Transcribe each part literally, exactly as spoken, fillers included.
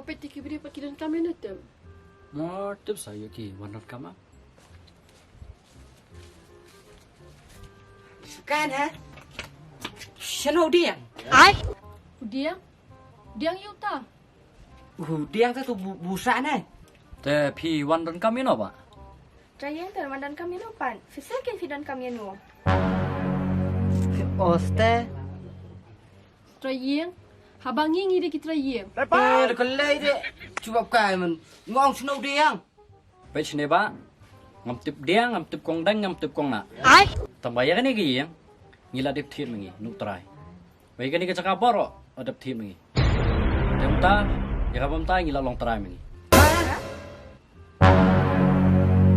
Peit te ki briew pat ki donkam ïano tip. Mo tip sa ïoh ki wan donkam ah. Sukan ha? Shano diang? Ai? Diang? Diang ïa uta. Uh, diang te tu bu- busa ne. Te phi wan donkam ïano ba? Trai ïing te wan donkam ïano pat? Phi sa kin phi donkam ïano? Oste. Trai ïing, haba ngi ngi dei ki trai ïing. Eh, da ka lei de. Jubab kai man. Nga ong shano diang. Peit shane ba. Ngam tip diang, ngam tip kong dang, ngam tip kong na. Ai. Tang ba ïa kane ka ïing ngi la dep thied ma ngi, nu trai. Ba ïa kane ka jaka baroh la dep thied ma ngi. Te mynta ïa kaba mynta ngi la long trai ma ngi.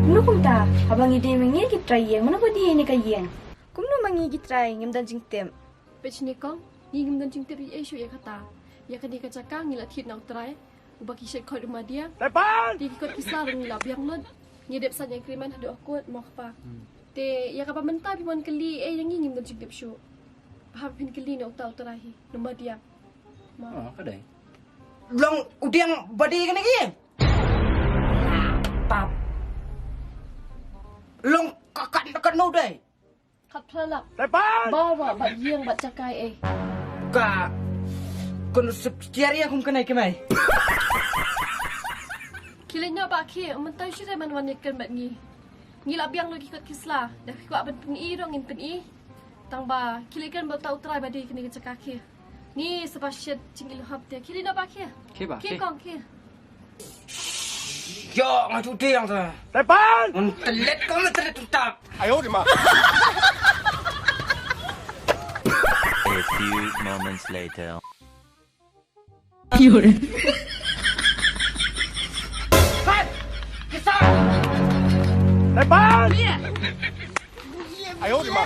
Mano kumta? Haba ngi dei ma ngi ki trai ïing, mano ba dei ïa kane ka ïing? Kumno ma ngi ki trai ngim don jingtip? Peit shane kong, ngi ngim don jingtip ei ei shuh ïa kata. Ïa kane ka jaka ngi la thied na u trai uba ki shet khot u madiang. Te ki kot ki sla ruh ngi la biang lut. Ngi dep sign agreement haduh ha kot mo kpa. Te ïa kaba mynta phi wan kylli ei ïa ngi ngim don jingtip shuh. Haba phin kylli na uta u trai hi, na u madiang. Mo. Oh, ka dei. Long u diang ba dei kane ka ïing. Pap. Long ka kat kat no dei. Kat phalak. Ba wa ba ïing ba jakai eh. Ka. Kon sep tiar ïa kum kane kemai. Ki leit noh ba ki mynta shu dei man wan ïa kan bad ngi. Ngi la biang lut ki kot ki sla. Da ki kwah ban pyni ruh ngin pyni. Tang ba ki leit kan ba uta u trai ba dei kane ka jaka ki. Ni sa ba shet jingïalehop te. Ki leit noh ba ki. Ki ba, ki ki. Kong ki. Yo, nga tu tiang ta. Tepan! Un telet kau me telet untak. Ayo di ma. A few moments later. Tepan! Ayo di ma.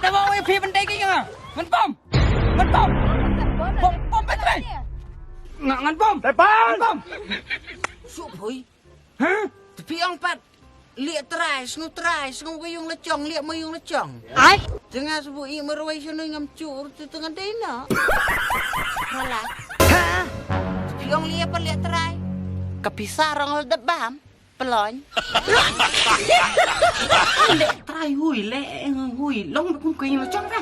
Tepan, oi, pi pentai ke nga. Ngan pom. Ngan pom. Pom, pom, pom, pom. Nga ngan pom. Tepan! Ngan pom. Suk hui. Ha? Te phi ong pat. Lieh trai, sngew trai, sngew ka ïung la jong, lieh ma ïung la jong. Ai. Te nga sbu i marwei shano ngam chur, te te ngan dei na. Hala. Ha? Te phi ong lieh pat lieh trai. Ka pisa rong la dep bam. Pelon. Lieh trai hui, lieh eng hui, long kum ka ïung la jong ka.